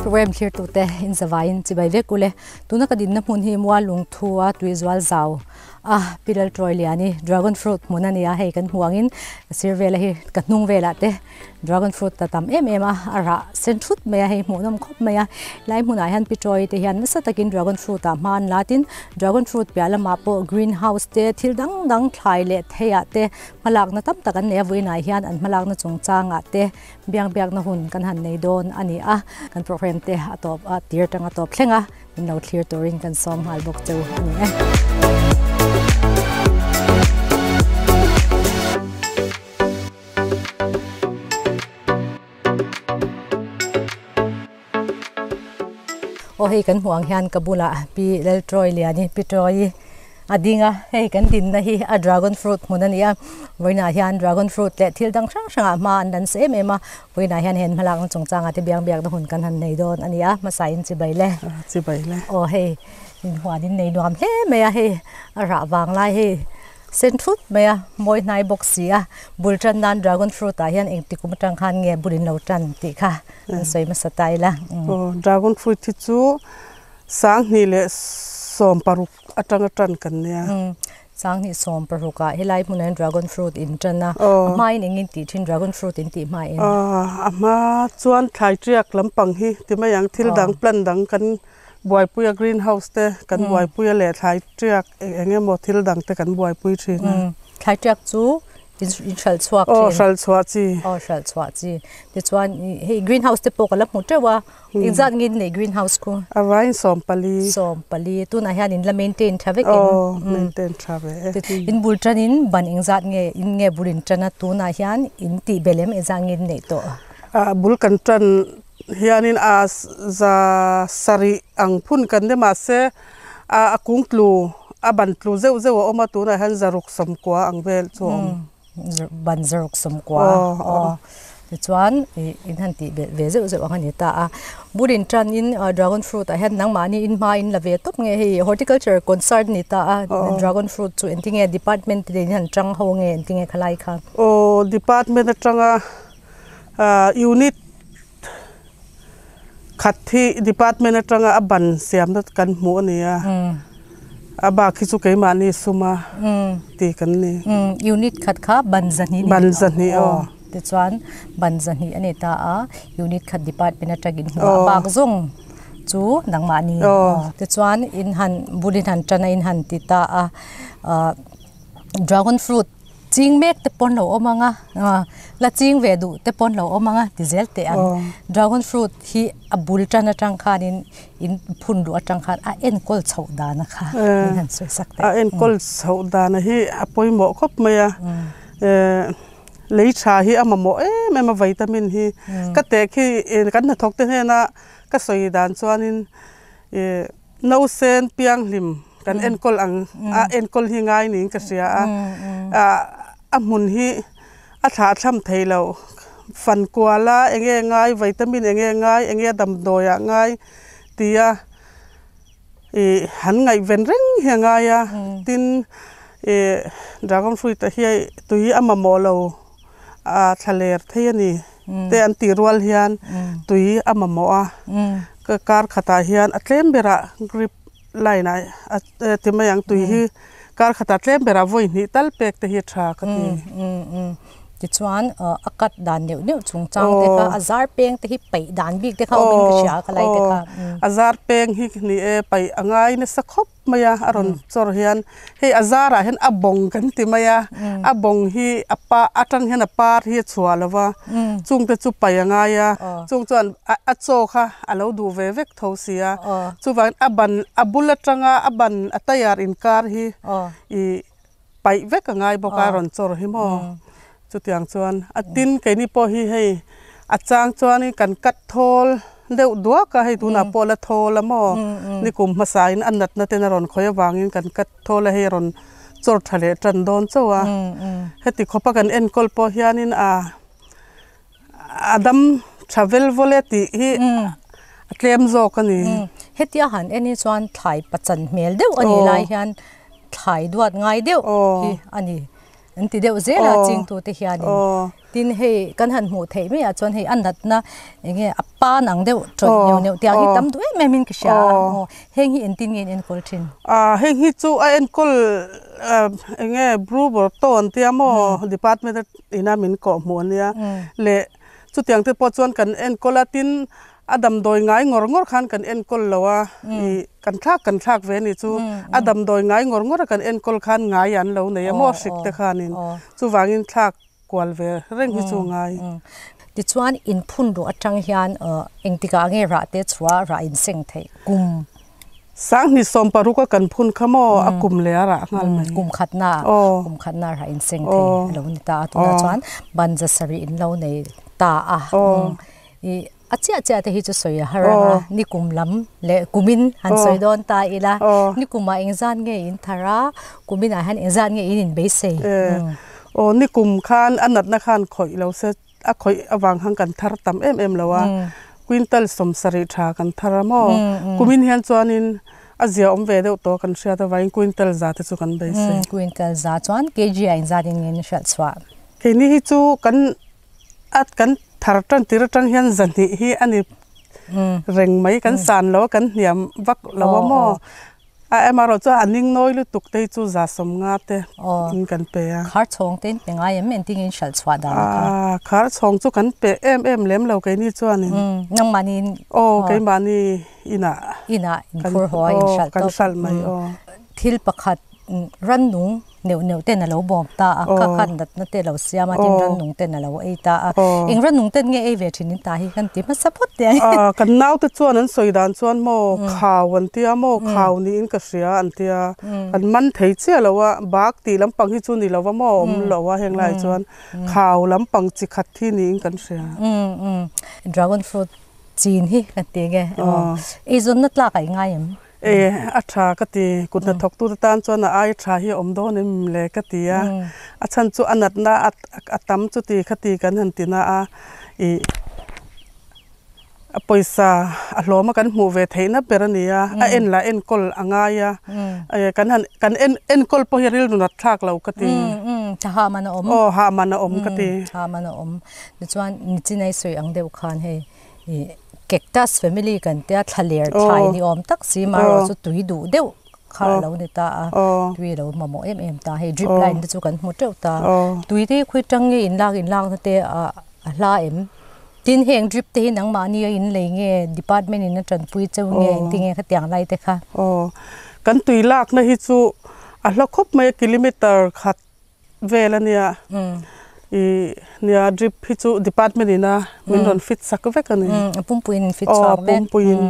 Program thlirtute in zavaiin chibai vek ule. Tuna ka dinna hmun hi Mual Lungthua Tuizual zau a Pilal Tawi Liani Dragon Fruit hmun a ni a, hei kan hmuh angin ka sir vela hi ka hnung velah te Dragon fruit ta tam em em a, a rah sen thut mai a, hei hmuhnawm khawp mai a. Helai hmunah hian Pitrawi te hian nasa takin dragon fruit ah hma an la tin dragon fruit piah lamah pawh green house te thil dang dang thlai leh thei ah te hmalakna tam tak an nei a, vawiinah hian an hmalakna chungchangah te biang biakna hun kan han nei dawn a ni a. Kan program te a tawp a tir tang a tawp thleng a, min lo thlir turin kan sawm nghal bawk cheu a ni e. Aw hei kan hmuh ang hian ka bulah pi Laltrawi Liani pi Trawi a ding a hei kan dinna hi a dragon fruit hmun a ni a vawiinah hian dragon fruit leh thil dang hrang hrangah hma an lan sa em em a vawiinah hian hen hmalakna chungchangah te biang biakna hun kan han nei dawn a ni a hmasa in chibai le chibai le aw hei inhuan in nei nuam hle mai a hei a rah vang lai hei. Sen thut mai a, mawi hnai bawk si a, bul tan nan dragon fruit ah hian engti kum atang khan nge bul in lo tan tih kha an sawi hmasa ta ila. Aw, dragon fruit hi chu sanghnih leh 16 atanga tan kan nia. Sanghnih 16 ah helai hmunah hian dragon fruit in tan a, a hmain engin tih thin dragon fruit in tih hmain? A hma chuan thlai tiak lampang hi ti mai ang, thil dang plant dang kan Buaipuia green house te kan buaipui a leh thlai tiak eng eng emaw thil dang te kan buaipui thin a. Thlai tiak chu in hralh chhuak thin. Aw hralh chhuah chi. Aw hralh chhuah chi. Tichuan hei green house te pawh ka la hmu teuh a. Engzat nge in neih green house khu? A vaiin 14. 14. Tunah hian in la maintain tha vek em? Aw maintain tha ve e. In bul tanin ban engzat nge in nge bul in tan a tunah hian in tih belh em engzat nge in neih tawh? A bul kan tan Hianin a za sarih ang phun kan ni mahse a kung tlu a ban tlu zeuh zeuh a awm a tunah hian zaruk sawmkua ang vel chu a awm. Ban zaruk sawmkua aw tichuan ih in han tih belh ve zeuh zeuh ang a ni ta a. Bul in tanin dragon fruit ah hian nangmahni in hma in la ve tawp nge hei horticulture concern a ni ta a dragon fruit chu engtinge department te in han tang ho nge engtinge khalai kha. Aw department atanga unit Khat hi department atanga a ban siamna kan hmuh a ni a, a bak hi chu keimahni suma ti kan ni. Unit khat kha ban zahnih ni. Ban zahnih aw. Tichuan ban zahnih a ni ta a, unit khat department atangin hmuh a bak zawng chu nangmahni. Tichuan in han bul in han tan a in han ti ta a, dragon fruit Ching mek te pawn lo awm ang a, la ching ve duh te pawn lo awm ang a ti zel teh ang. Dragon fruit hi a bul tan atang khanin in phun luh atang khan a enkawl chhoh dana kha min han sawi sak teh. A enkawl chhoh dana hi a pawimawh khawp mai a, lei tha hi a mamawh em em a vitamin hi. Ka teh khi kan hnathawk te hnena ka sawi dan chuanin Nausen pianghlim kan enkawl ang a enkawl hi ngai niin ka hria a, a hmun hi a thlahthlam thei lo, fan kual a eng nge ngai vitamin eng nge ngai eng nge damdawi ah ngai tia ih han ngaihven reng hi a ngai a, tin ih dragon fruit ah hian tui a mamawh lo a thlaler thei a ni te an tih rual hian tui a mamawh a ka kar khatah hian a tlem berah grip line ah a ti mai ang tui hi kar khatah tlem berah vawi hnih tal pek te hi a tha ka ti. Tichuan a cut dan neuh neuh chungchang te kha a zar peng te hi paih dan bik te kha awm in ka hria a khalai te kha. A zar peng hi ni e paih a ngai nasa khawp. mai a a rawn chawr hian hei a zarah hian a bawng kan ti mai a a bawng hi a pa atang hian a par hi a chhuah lo va chung te chu paih a ngai a chung chuan a chaw kha a lo duh ve vek tho si a chuvangin a ban a bul atanga a ban a tayar inkar hi ih paih vek a ngai bawk a a rawn chawr hi maw chutiang chuan a tin keini pawh hi hei a chang chuanin kan cut thawl deuh duak a hei tunah pawh la thawl a maw nikum hmasa in a natna ten a rawn khawih avangin kan cut thawl a hei a rawn chawr tha leh tan dawn chauh a heti khawpa kan enkawl pawh hianin a a dam tha vel vawl e tih hi a tlem zawk a ni. Hetia han en hi chuan thlai pachan hmel deuh a nih lai hian thlai duat ngai deuh hi a ni. An ti deuh zel a chingtute hianin. Tin hei kan han hmuh theih mai ah chuan hei a natna eng nge a pan ang deuh tawih neuh neuh tiang hi tam duh em em in ka hria a aw heng hi engtin nge in enkawl thin? Ah heng hi chu a enkawl eng nge Bru Borto an tia maw department a ina min kawh hmuh ania leh chutiang te pawh chuan kan enkawl a tin A damdawi ngai ngawr ngawr khan kan enkawl lo a, ih kan thlak kan thlak ve a nih chu. A damdawi ngai ngawr ngawr a kan enkawl khan ngai an lo nei a maw hrik te khanin chuvangin thlak kual ve reng hi chu a ngai. Tichuan inphun ruh atang hian engtikah nge rah te chhuah rah inseng theih kum? Sanghnih 16 a kan phun kha maw a kum leh a rah nghal mai. Kum khatna kum khatna rah inseng thei a lo ni ta a, tunah chuan banza sarih in lo nei ta a. I a chiah chiah te hi chu sawi a har ang a, nikum lam leh kumin han sawi dawn ta ila, nikumah engzat nge in thar a, kuminah hian engzat nge in inbeisei? Aw, nikum khan a natna khan khawih lo se, a khawih avang khan kan thar tam em em lo a, quintal 70 tha kan thar a maw? Kumin hian chuanin a zia awm ve deuh tawh kan hriat avangin quintal za te chu kan beisei. Quintal za chuan kg ah engzat in nge in hriat chhuah? Keini hi chu kan A kan thar tan tir atang hian zahnih hi a ni reng mai kan san lo a kan hniam vak lo a maw a emarawh chu a ning nawi lutuk te hi chu za 50 te in kan pe a. Khar chhawng te in pe ngai em engtin nge in hralh chhuah dan kha? Khar chhawng chu kan pe em em lem lo keini chuanin. Nangmahni in? Aw keimahni inah. Inah in phur haw a in hralh tawp. Kan hralh mai aw. Thil pakhat rannung neuh neuh ten a lo bawm ta a, kha khan natna te a lo siam a, tin rannung ten a lo ei ta a. Eng rannung ten nge ei ve thin in ta hi kan ti hmasa phawt teh ang. Kan naute chuan an sawi dan chuan maw khau an tia maw khau niin ka hria an tia, kan man thei chiah lo a, bak tih lampang hi chu ni lo va maw awm lo a heng laiah chuan khau lampang chi khat hi niin kan hria. Dragon fruit chin hi kan ti nge eizawnna tlak a i ngai em? E, a tha ka ti. Kut hnathawktute tan chuan a ai tha hi a awm dawn em le ka ti a. A chhan chu a natna a tam chuti kha ti kan han ti na a, ih a pawisa a hlawm a kan hmuh ve theihna ber a ni a, a en lah enkawl a ngai a, e kan han kan en enkawl pawh hi rilru nat thlak lo ka ti. Tha hah man a awm. Aw hah man a awm ka ti. Hah man a awm. Tichuan nichinai sawi ang deuh khan hei Ih cactus family kan tia thlaler thlai ni awm tak si marawh chu tui duh deuh kha a lo ni ta a, tui a lo mamawh em em ta hei drip line te chu kan hmu teuh ta, tui te hi khawi tang nge in lak in lak na te ah a hla em, tin heng drip te hi nangmahni a in lei nge department in a tanpui cheu nge engtin nge khatiang lai te kha. Aw kan tui lak na hi chu a hla khawp mai a kilometer khat vel a nia i nia drip hi chu department ina min rawn fit sak vek a ni. A pumpuiin in fit chhuak vek. Aw pumpuiin.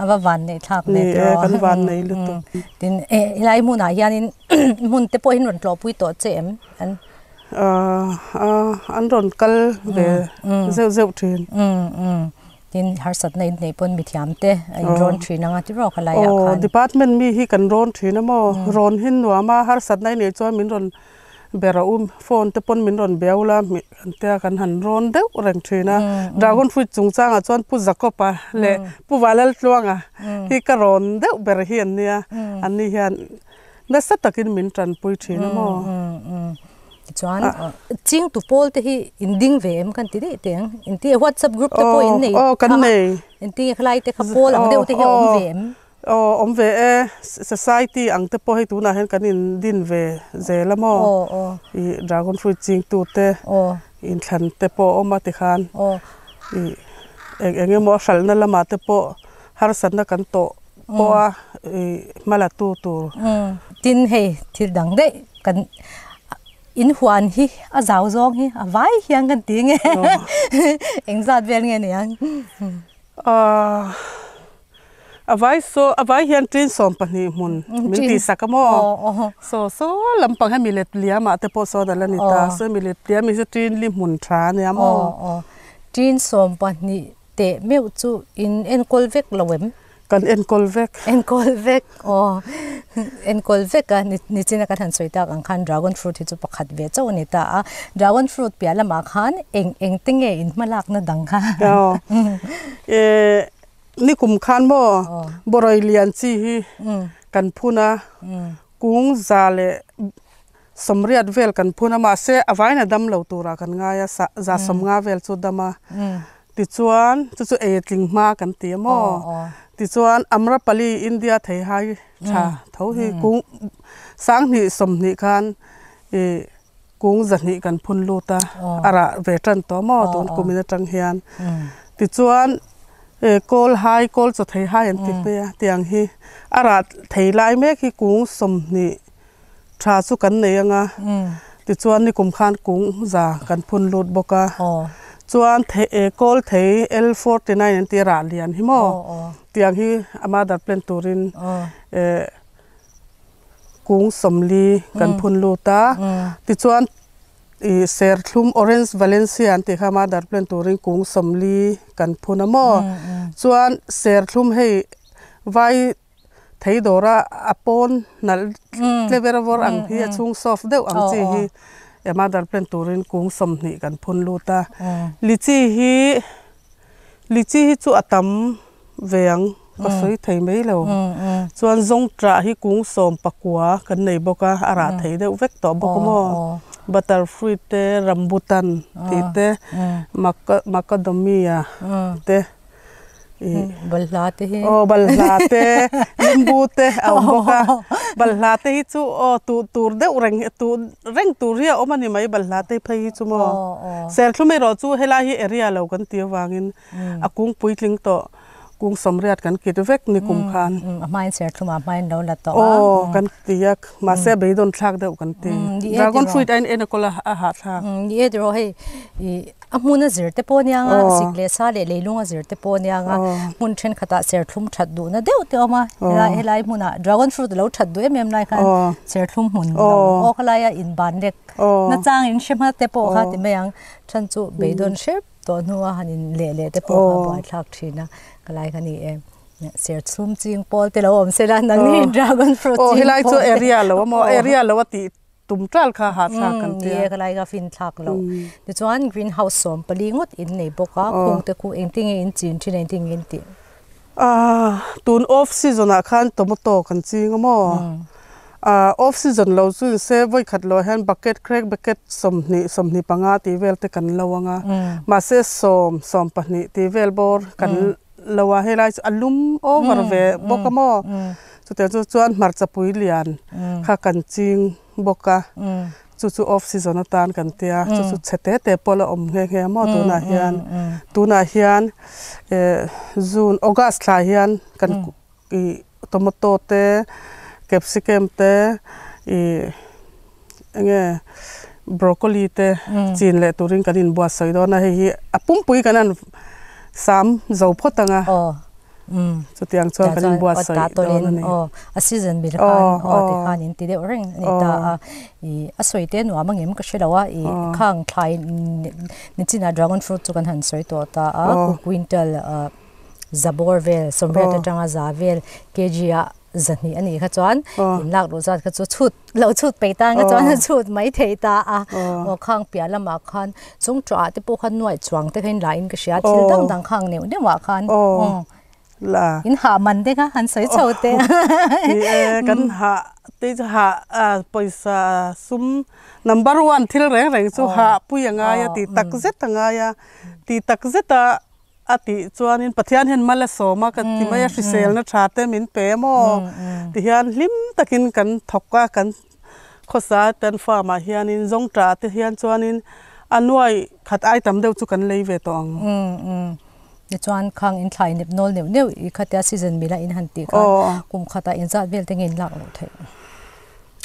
A va van neih thlak ve tawh. Ni e kan van nei lutuk. Tin e helai hmunah hianin hmun te pawhin rawn tlawhpui tawh che em an? An rawn kal ve zeuh zeuh thin. Tin harsatna in neih pawn mithiam te a in rawn thin anga ti rawk a laiah khan. Aw department mi hi kan rawn thin a maw, rawn hin nuam a, harsatna i neih chuan min rawn ber a um, phone te pawn min rawn biau la an tia kan han rawn deuh reng thin a. Dragon fruit chungchangah chuan Pu Jacob-a leh Pu Valaltluanga hi ka rawn deuh ber hi an nia, an ni hian nasa takin min tanpui thin a maw. Tichuan chingtu pawl te hi in ding ve em kan ti daih teh ang. Inti WhatsApp group te pawh in nei. Aw kan nei. Inti khalai te kha pawl ang deuh te hi a awm ve em? Aw awm ve e. Society ang te pawh hei tunah hian kan in din ve zel a maw? Aw aw. I dragon fruit chingtu te inthlan te pawh a awm a tikhan. Aw. I eng eng emaw a hralhna lamah te pawh harsatna kan tawh pawh a i hma la tu tur. Tin hei thil dang daih kan in huan hi a zau zawng hi a vai hian kan ti nge eng zat vel nge niang. A vai saw a vai hian tin 12 hmun min tih sak a maw saw saw lampang hemi let liamah te pawh sawn a la ni ta saw hemi let liam hi chu tin li hmun tha a nia maw. Tin 12 Teh meuh chu in enkawl vek lo em? Kan enkawl vek. Enkawl vek aw. Enkawl vek a, nichina kan han sawi tak ang khan dragon fruit hi chu pakhat ve chauh a ni ta a. Dragon fruit piah lamah khan eng eng te nge in hmalakna dang kha? Aw. E nikum khan maw Bawrawi lian chi hi kan phun a, kung za leh. Sawmriat vel kan phun a, mahse a vain a dam lo turah kan ngai a, sa za sawmnga vel chu dam a. Tichuan, chu chu ei a tling hma kan ti a maw? Tichuan, Amrapali India theihai tha tho hi kung sanghnih sawmhnih khan ih kung zahnih kan phun lut a, a rah ve tan tawh maw tun kumin atang hian. Tichuan, kawl hai, kawl chaw thei hai an ti mai a, tiang hi a rah thei lai mek hi kung 20 Tha chu kan nei anga, tichuan nikum khan kung za kan phun lut bawk a, chuan kawl thei L 49 an tih rah lian hi maw tiang hi a mother plant turin kung 40 kan phun lut a, tichuan ih serthlum orange valencia an tih kha mother plant turin kung 40 kan phun a maw, chuan serthlum hei vai Thei dawra a pawn nalh tle ver vawr ang hi a chhung soft deuh ang chi hi mother plant turin kung 20 kan phun lut a. Lichi hi lichi hi chu a tam ve ang ka sawi thei mai lo. Chuan zawngṭah hi kung 19 kan nei bawk a, a rah thei deuh vek tawh bawk a maw. Butter fruit te, rambutan tih te, macadamia te. Balhla te hi. Aw balhla te, limbu te a awm bawk a. Balhla te hi chu aw tuh tur deuh reng tuh reng tur hi a awm a ni mai balhla te phei hi chu maw. Serthlum erawh chu helai hi area lo kan tih avangin a kung puitling tawh kung 80 kan kit vek ni kum khan. A hmain serthlum ah hmain lo la tawh a. Aw kan ti a mahse beidawn thlak deuh kan ti. Dragon fruit a in enkawl a a hahthlak. Ni e tiraw hei ih A hmun a zir te pawh aniang a, sik leh sa leh leilung a zir te pawh aniang a, hmun thenkhatah serthlum that duhna deuh te a awm a, helai helai hmunah dragon fruit a lo that duh em em lai khan serthlum hmun lo aw khalaia inban lek nachang in hre hma te pawh kha ti mai ang, then chu beidawn hrep tawh hnua han in leh leh te pawh kha buaithlak thin a, ka lai kha ni e. Serthlum ching pawl te lo awm se la nangni dragon fruit ching pawl te. Aw helai chu area lo a maw area lo a tih Tum tal kha hahthlak kan tia. Ni e, ka lai ka fin thlak lo. Tichuan green house 14 ngawt in nei bawk a, khung te khu engtin nge in chin thin a engtin nge in tih? Aaa tun off season ah khan tomato kan ching a maw? Aaa off season lo chu in se vawi khat lo ah hian bucket crack bucket 20 25 tih vel te kan lo ang a, mahse 10 12 tih vel bawr kan lo a, helai chu a lum over ve bawk a maw? Chutiang chu chuan hmarcha pui lian kha kan ching bawk a, chu chu off season atan kan tia, chu chu chhe te te pawh la awm nghe nghe a maw tunah hian. Tunah hian eh June, August thla hian kan ih tomato te, capsicum te, ih enge broccoli te chin leh turin kan inbuatsawi dawn a, hei hi a pumpui kan han sam zo phawt ang a. Chutiang chuan kan inbuatsaih dawn a ni. Aw, a season bil khan aw ti khan in ti deuh reng a ni ta a. I a sawi te nuam angem ka hre lo a, i khang thlai nichinah dragon fruit chu kan han sawi tawh ta a, quintal zabawr vel 80 atanga za vel kg ah 200 a nih kha chuan in lak duh zat kha chu chhut lo chhut peih tan kha chuan a chhut mai thei ta a. Aw khang piah lamah khan chung tawhah te pawh khan nuaih chuang te kha in la in ka hria thil dang dang khang neuh neuh ah khan in hah man te kha han sawi chho te. Ni e kan hah te chu hah pawisa sum number one thil reng reng chu hah pui a ngai a tih tak zet a ngai a tih tak zet a A tih chuanin Pathian hian mal a sawm a, ka ti mai a, hriselna tha te min pe maw? Tihian hlim takin kan thawk a, kan khawsa tan farm ah hianin zawngṭah te hian chuanin a nuai khat ai tam deuh chu kan lei ve tawh ang. Tichuan khang in thlai nep nawl neuh neuh i khatia season mila in han tih khan kum khatah inzat vel te nge in lak loh theih?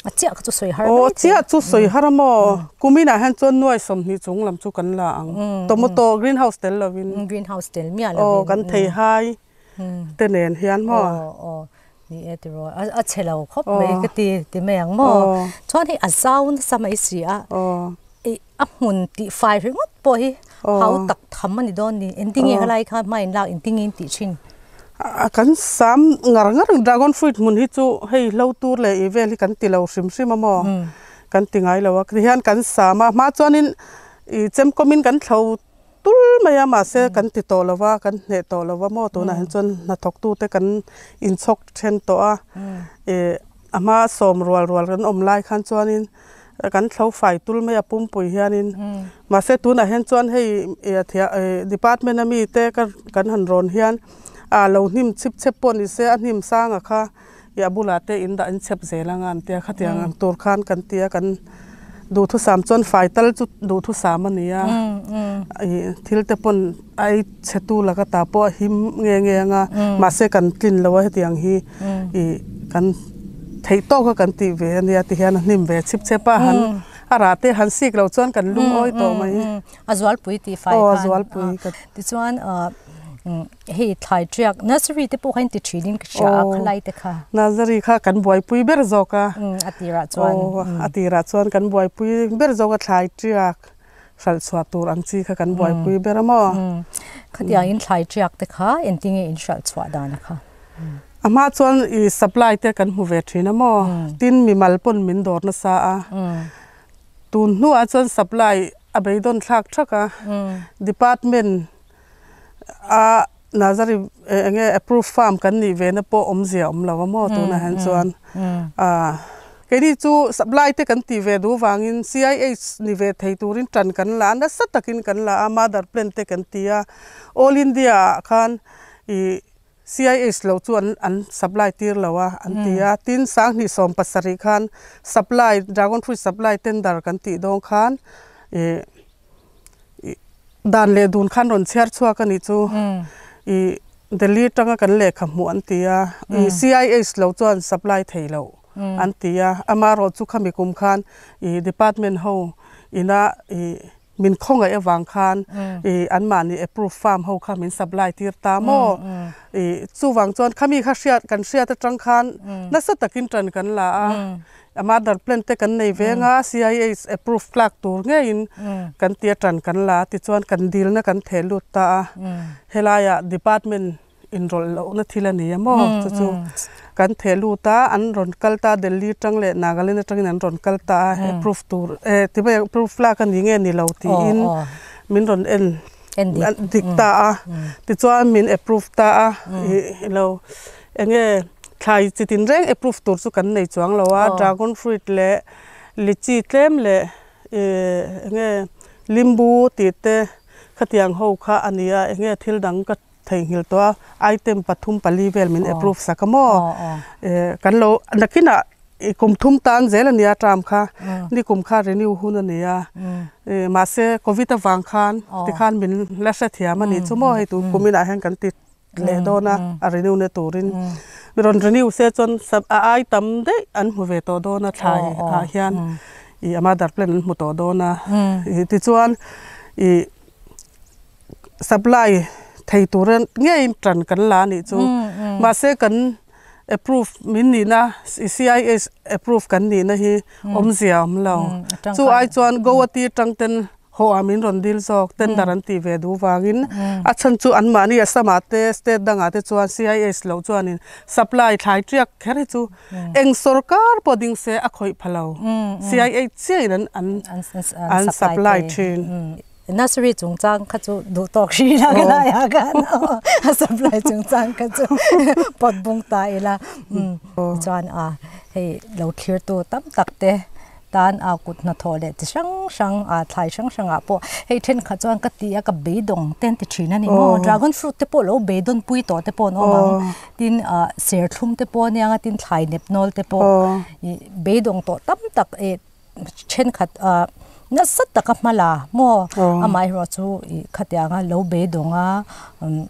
A chiah kha chu sawi har mai. Aw chiah chu sawi har a maw? Kumin ah hian chuan nuai 20 chung lam chu kan la ang. Tomato green house tel lovin. Green house tel miah lovin. Aw kan thei hai te nen hian maw? Aw aw ni e tiraw a chhe lo khawp mai ka ti ti mai ang maw? Chuan hei a zau nasa mai si a. A hmun tih fai ringawt pawh hi hau tak tham a ni dawn ni. Engtinge helai kha hma in lak engtinge in tih thin? Kan sam ngar ngar dragon fruit hmun hi chu hei hlo tur leh ih vel hi kan ti lo hrim hrim a maw? Kan ti ngai lo a. Tihian kan sam a, hma chuanin ih chemkawmin kan thlo tul mai a mahse kan ti tawh lo va, kan hneh tawh lo va maw? Tunah hian chuan hnathawktute kan inchhawk then tawh a. Ih a hma sawm rual rual kan awm lai khan chuanin. Kan thlo fai tul mai a pumpui hianin mahse tunah hian chuan hei department a mi te kan han rawn hian ah lo hnim chip chep pawh ni se a hnim sanga kha ih a bulah te in dah in chep zel anga an tia khatiang ang tur khan kan ti a kan duhthusam chuan fai tal chu duhthusam a ni a ih thil te pawn a ei chhe tu laka ta pawh a him nge nge anga mahse kan tlin lo a hetiang hi ih kan theih tawk a kan tih ve a nia ti hian a hnim ve chip chep a han a rah te han sik loh chuan kan lungawi tawh mai. A zualpui tih fai khan. Aw a zualpui ka. Tichuan hei thlai tiak nursery te pawh kha in ti thin in ka hria a khalai te kha. Nursery kha kan buaipui ber zawk a. A tirah chuan. Aw a tirah chuan kan buaipui ber zawk a thlai tiak hralh chhuah tur ang chi kha kan buaipui ber a maw. Khatiangin thlai tiak te kha engtinge in hralh chhuah dan a kha? A hma chuan i supply te kan hmu ve thin a maw. Tin mimal pawn min dawr nasa a. Tun hnuah chuan supply a beidawn thlak thak a. Department a Nazari eng nge approve farm kan nih ve na pawh awmzia awm lo a maw tunah hian chuan ah keini chu supply te kan tih ve duh vangin CIH ni ve thei turin tan kan la a nasa takin kan la a mother plant te kan ti a all India ah khan ih CIH lo chu an an supply tir lo a an ti a tin sanghnih 70 khan supply dragon fruit supply tender kan tih dawn khan ih Dan leh dun khan rawn chhiar chhuak a nih chu. I Delhi atanga kan lehkha hmuh an ti a, i CIH lo chuan supply thei lo an ti a. Amaherawh chu khami kum khan i department ho ina i min khawngaih avang khan i anmahni approve farm ho kha min supply tir ta maw? I chuvang chuan khami kha hriat kan hriat atang khan nasa takin tan kan la a. A mother plant te kan nei veng a, CIH approve tlak tur ngeiin kan ti a tan kan la a, tichuan kan dilna kan theh lut ta a, helaiah department inrawlh lohna thil a ni a maw chu chu kan theh lut a, an rawn kal ta a, Delhi atang leh Nagaland atangin an rawn kal ta a, approve tur eh ti mai approve tlak a ni nge ni lo tiin min rawn en dik ta a, tichuan min approve ta a, ih lo Eng nge thlai chi tin reng approve tur chu kan nei chuang lo a, dragon fruit leh lychee tlem leh ih eng nge limbu tih te khatiang ho kha a ni a, eng nge thil dang ka theihnghilh tawh a, item pathum pali vel min approve sak a maw? Ih kan lo nakinah ih kum thum tan zel a nia term kha, ni kum kha renew hun a ni a, ih mahse covid avang khan tikhan min la hrethiam a nih chu maw hei tun kum inah hian kan ti leh dawn a, a renew na turin mi rawn renew se chuan a ai tam daih an hmu ve tawh dawn a thlai ah hian ih a mother plant an hmu tawh dawn a ih tichuan ih supply thei tura ngeiin tan kan la anih chu mahse kan approve min nihna CIH approve kan nihna hi awmzia a awm lo chu ai chuan Guwahati atang ten Haw ah min rawn dil zawk, tender an tih ve duh vangin a chhan chu anmahni Assam ah te state dangah te chuan CIH loh chuanin supply thlai tiak kher hi chu eng sorkar pawh ding se a khawih pha lo, CIH chiahin an an an supply thin. Nursery chungchang kha chu duh tawk hri la ka lai ah khan a supply chungchang kha chu pawt bung ta ila chuan a hei lo thlir tu tam tak te Tan a kut hnathawh leh chi hrang hrang a thlai hrang hrang ah pawh hei thenkhat chuan ka ti a ka beidawng te an ti thin a ni maw dragon fruit te pawh lo beidawn pui tawh te pawh an awm ang tin ah serthlum te pawh ania nga tin thlai nep nawl te pawh ih beidawng tawh tam tak ih thenkhat ah nasa taka hma la maw amaherawh chu ih khatianga lo beidawng a umm.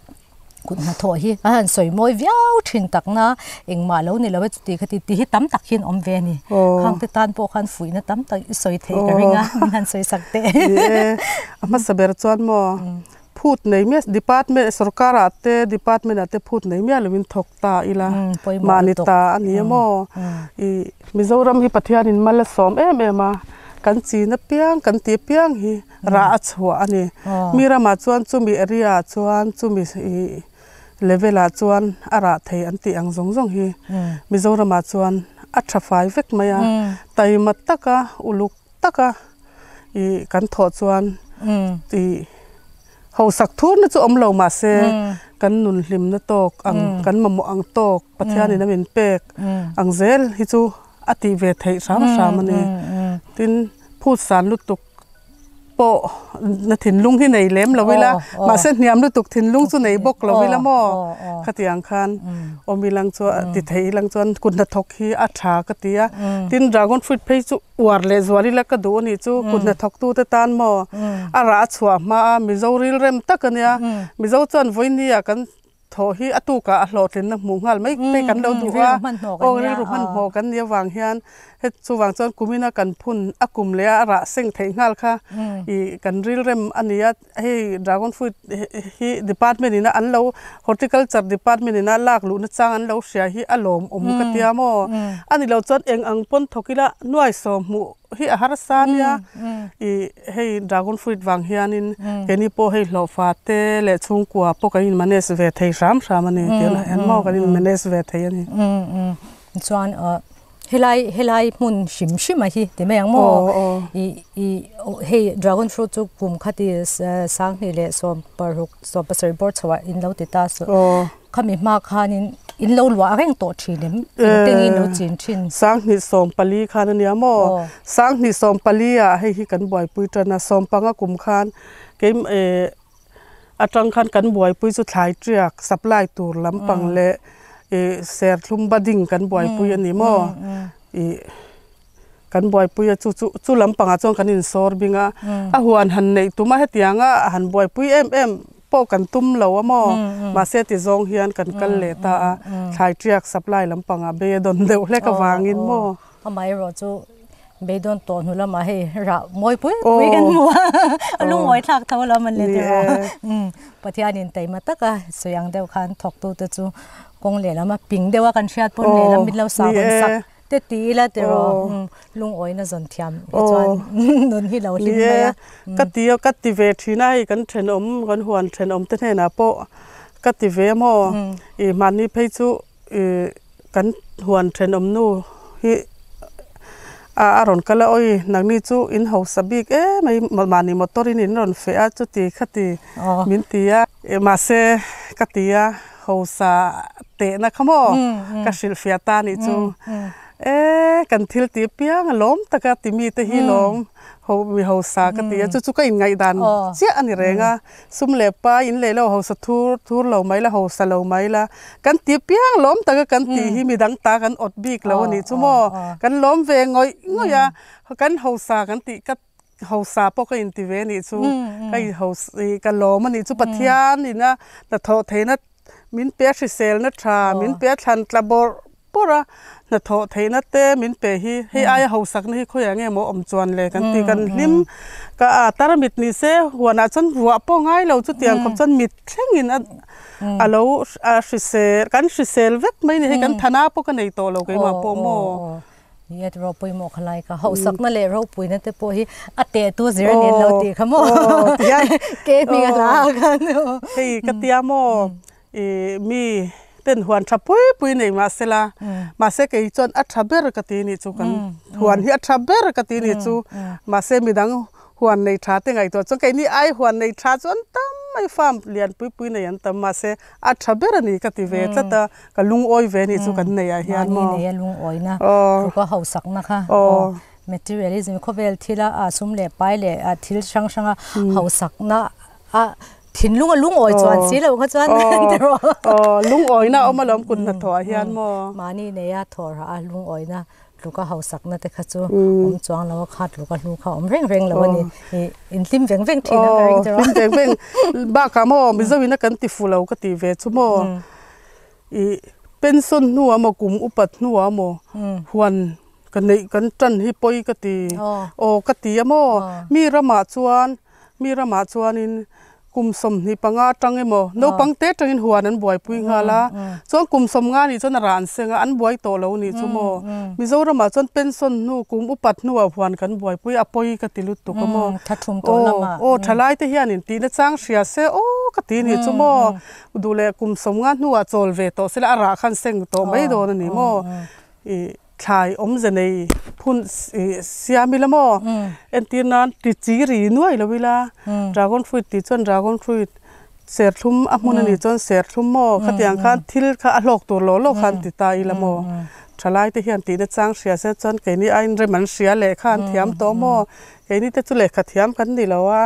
Kut hnathawh hi a han sawi mawi viau thin takna engmah lo ni lo e chuti kha ti ti hi tam tak hian awm ve a ni. Khang te tan pawh khan fuihna tam tak i sawi thei ka ring a min han sawi sak teh. Ni e, a hmasa ber chuan maw phut nei miah department sorkar ah te department ah te phut nei miah lo in thawk ta ila mahni ta a ni a maw ih Mizoram hi Pathian in mal a sawm em em a kan chin apiang kan tih apiang hi rah a chhuah a ni. Mi ramah chuan chumi area ah chuan chumi ih level ah chuan a rah thei an tih ang zawng zawng hi Mizoramah chuan a tha fai vek mai a, taima taka uluk taka ih kan thawh chuan ih hausak thurna chu awm lo mahse kan nun hlimna tawk ang kan mamawh ang tawk Pathianin a min pek ang zel hi chu a tih ve theih hram hram a ni. Tin, phut san lutuk pawh na thinlung hi nei lem lo ila, mahse hniam lutuk thinlung chu nei bawk lo ila maw? Khatiang khan awm ilang chuan ti thei ilang chuan kut hnathawk hi a tha ka ti a. Tin, dragon fruit phei chu uar leh zual ila ka duh a nih chu kut hnathawk tute tan maw a rah a chhuah hma a, Mizo rilrem tak a nia. Mizo chuan vawinia kan Thaw hi a tukah a hlawhtlinna hmuh nghal mai te kan lo duh a, aw rilru hmanhmawh kan nih avang hian he chuvang chuan kumina kan phun a kum leh a rah seng theih nghal kha ih kan rilrem a ni a, hei dragon fruit hi department ina an lo horticulture department ina lak luhna chang an lo hria hi a lawmawm ka tia maw, a ni lo chuan eng ang pawn thawk ila nuai sawm hmuh hi a harsa nia ih hei dragon fruit vang hianin keini pawh hei hlawhfa te leh chhungkua pawh kan in manage ve thei hram hram a ni tih ah hian maw kan in manage ve thei a ni. Chuan helai helai hmun hrim hrim a hi ti mai ang maw ih ih hei dragon fruit chu kum khati sanghnih leh sawm paruk sawm pasarih bawr chhoah in lo ti ta suh. Khami hma khanin in lo luah reng tawh thin em? Engte nge in lo chin thin? 2014 khan a nia maw? 2014 ah hei hi kan buaipui tan a, sawmpanga kum khan kei eh atang khan kan buaipui chu thlai tiak supply tur lampang leh ih serthlum budding kan buaipui a ni maw? Ih kan buaipui a chu chu chu lampangah chuan kan insawr bing a, a huan han neih tum a hetianga han buaipui em em pawh kan tum lo a maw mahse ti zawng hian kan kal leh ta a thlai tiak supply lampangah bei a dawn deuh hlek avangin maw. Amaherawh chu beidawn tawh hnu lamah hei rah mawi pui pui kan hmu a a lungawi thlak tho lam an let erawh Pathianin taima taka sawi ang deuh khan thawktute chu kawng lehlam a ping deuh a kan hriat pawn lehlam min lo sah hawn sak Te ti ila tiraw lungawina zawn thiam hi chuan nun hi lo hlim mai a. Ka ti a, ka ti ve thin a, hei kan thenawm, kan huan thenawm te hnenah pawh ka ti ve maw. Ih mahni phei chu ih kan huan thenawm nu hi a rawn kal a, awi nangni chu in hausa bik em mai, mahni motor in in rawn feh a chuti khati min ti a. Mahse ka ti a. Hausa tehna kha maw ka hrilhfiah ta nih chu e kan thil tih piang a lawm taka ti mite hi lawm ho mi hausa ka ti a chu chu ka inngaihdan chiah a ni reng a sum leh pa in leh lo hausa thur thur lo mai la hausa lo mai la kan tih piang lawm taka kan tih hi midang ta kan awt bik lo a nih chu maw kan lawm ve ngawih ngawih a kan hausa kan tih ka Hausa pawh ka inti ve anih chu, ka in hausa ka lawm anih chu Pathian ina hnathawh theihna min pe a hriselna tha min pe a thlan tla bawrh bawrh a hnathawh theihna te min pe hi hei aia hausakna hi khawiah nge maw awm chuan le kan ti kan hlim ka a tarmit ni se huanah chuan ruah pawh ngai lo chutiang khawp chuan mit thlengin a a lo a hrisel kan hrisel vek mai ni hei kan thana pawh ka nei tawh lo keimah pawh maw. Ni e tiraw pawimawh kha lai kha hauhsakna leh ropuina te pawh hi a teh tu zir a ni an lo tih kha maw ke hming a hla a khan hei ka tia maw ih mi ten huan tha pui pui nei mahsela mahse kei chuan a tha ber ka ti nih chu kan huan hi a tha ber ka ti nih chu mahse midang Huan nei tha te ngaihtuah chuan keini ai huan nei tha chu an tam mai farm lian pui pui nei an tam mahse a tha ber a ni ka ti ve tlat a ka lungawi ve nih chu kan nei ah hian maw. Mahni nei a lungawina tluk a hausakna kha aw materialism khawvel thila a sum leh pai leh a thil hrang hranga hausakna a thinlung a lungawi chuan si lo kha chuan tiraw. Aw lungawina a awm alawm kut hnathawh ah hian maw. Mahni nei a thawhrah a lungawina Tluka hausakna te kha chu awm chuang lo a kha tluka hlu kha awm reng reng lo a ni. Ih inhlim veng veng thin a ka ring tiraw. Hlim veng veng bakah maw Mizo in a kan ti fu lo ka ti ve chu maw. Ih pension hnuah maw kum upat hnuah maw huan ka neih kan tan hi pawi ka ti aw ka ti a maw. Mi ramah chuan mi ramah chuanin Kum 25 atang emaw, naupang te atangin huan an buaipui nghal a, chuan kum 50 nih chuan a rah an seng a, an buai tawh lo nih chu maw. Mizoramah chuan pension hnu, kum upat hnuah huan kan buaipui a, pawi ka ti lutuk a maw. Aw, aw, thalai te hianin tihna chang hria se aw ka ti nih chu maw. Duh leh kum 50 hnuah chawl ve tawh sela a rah khan seng tawh mai dawn a ni maw. Ih. Thlai awmze nei phun siam ila maw? Entir nan ti chi ri nuai lo ila, dragon fruit tih chuan dragon fruit serthlum a hmun a nih chuan serthlum maw? Khatiang khan thil kha a hlawk tur lawh lawh khan ti ta ila maw? Thalai te hian tihna chang hria se chuan keini aiin rem an hria lehkha an thiam tawh maw? Keini te chu lehkha thiam kan ni lo a,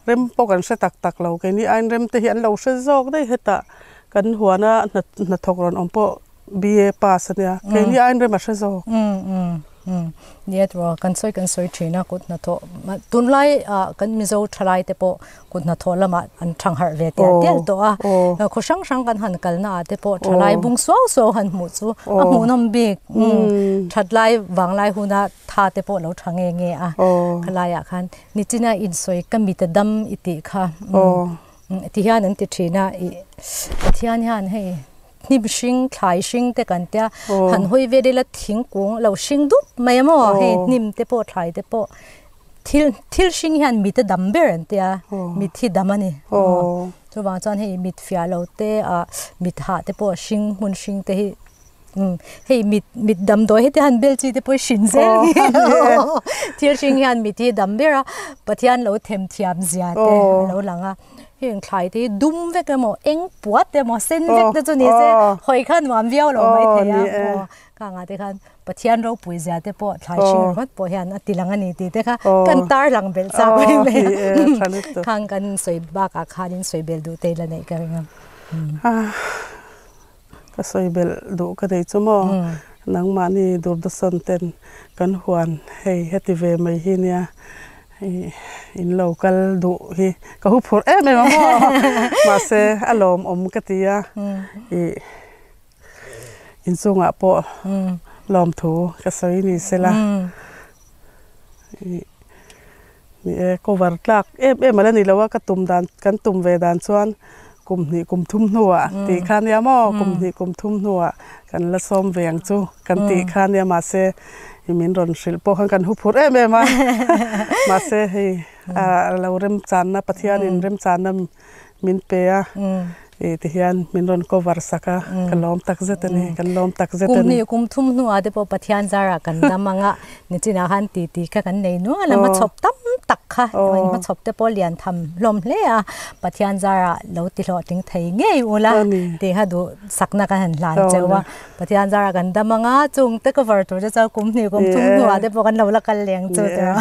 rem pawh kan hre tak tak lo. Keini aiin rem te hi an lo hre zawk daih hetah kan huana hnathawk rawn awm pawh BA pass a nia, keini aiin rem a hre zawk. Nia tura kan sawi kan sawi thin a kut hnathawh tunlai ah kan Mizo thalai te pawh kut hnathawh lamah an thang harh ve tial tial tawh a, khaw hrang hrang kan han kalna ah te pawh thalai bung suau suau han hmuh chu a hmuhnawm bik thatlai vanglai huna tha te pawh lo tha nge nge a khalai ah khan nichina insawi ka mita dam i tih kha ti hian an ti thin a ih Pathian hian hei hnim hring thlai hring te kan tia han hawi vel ila thingkung lo hring dup mai a maw hei hnim te pawh thlai te pawh thil thil hring hian mit a dam ber an tia mit hi dam a ni chuvang chuan hei mit fiah lo te ah mit hah te pawh hring hmun hring te hi hei mit mit damdawi heti han bel chi te pawh hi hrin zel hi thil hring hian mit hi dam ber a Pathian lo themthiam zia te a lo lang a. Heng thlai te hi dum vek emaw eng puat emaw sen vek te chu ni se hawi kha nuam viau lo mai thei a aw khangah te khan Pathian ropui zia te pawh thlai hring ringawt pawh hian a ti lang a ni tih te kha kan tar lang belh chak mai mai a khang kan sawi bakah khanin sawi belh duh te ila neih ka ring a. Ka sawi belh duh ka nei chu maw nangmahni Durdasawn ten kan huan hei heti ve mai hi nia hei in lo kal duh hi ka hu phurh em em a maw mahse a lawmawm ka ti a ih inchungah pawh lawmthu ka sawi ni sela ih ni e cover tlak em em ala ni lo a ka tum dan kan tum ve dan chuan kum hnih kum thum hnuah tih kha nia maw kum hnih kum thum hnuah kan la sawm ve ang chu kan tih kha nia mahse i min rawn hrilh pawh khan kan hu phurh em em a mahse hei a lo remchanna Pathianin remchanna min pe a ih ti hian min rawn cover sak a ka lawm tak zet a ni kan lawm tak zet a ni. Kum hnih kum thum hnuah te pawh Pathian zarah kan dam ang a nichinah khan titi kha kan nei nual a hmachhawp tam tak kha hmachhawp te pawh lian tham hlawm hle a Pathian zarah lo ti hlawhtling thei ngei ula tih kha duh sakna kan han hlan cheu a Pathian zarah kan dam ang a chung te cover tur te chuan kum hnih kum thum hnuah te pawh kan lo la kal leng chu tih a.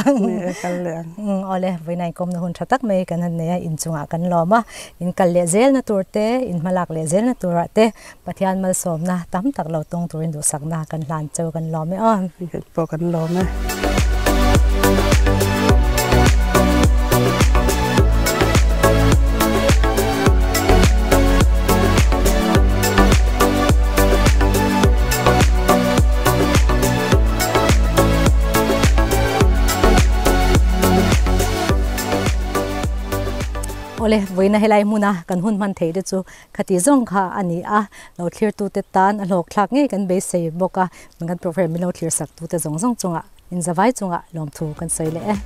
Awle, vawiin kawmna hun tha tak mai kan han nei a, inchungah kan lawm a, in kal leh zelna tur te, in hmalak leh zelna turah te Pathian malsawmna tam tak lo tawng turin duhsakna kan hlan cheu kan lawm e aw. Hei pawh kan lawm e. Awle, vawiina helai hmuna kan hun hman theih te chu khati zawng kha a ni a, lo thlirtute tan a hlawkthlak ngei kan beisei bawk a, kan programme min lo thlir sak tute zawng zawng chungah inzavai chungah lawmthu kan sawi leh e.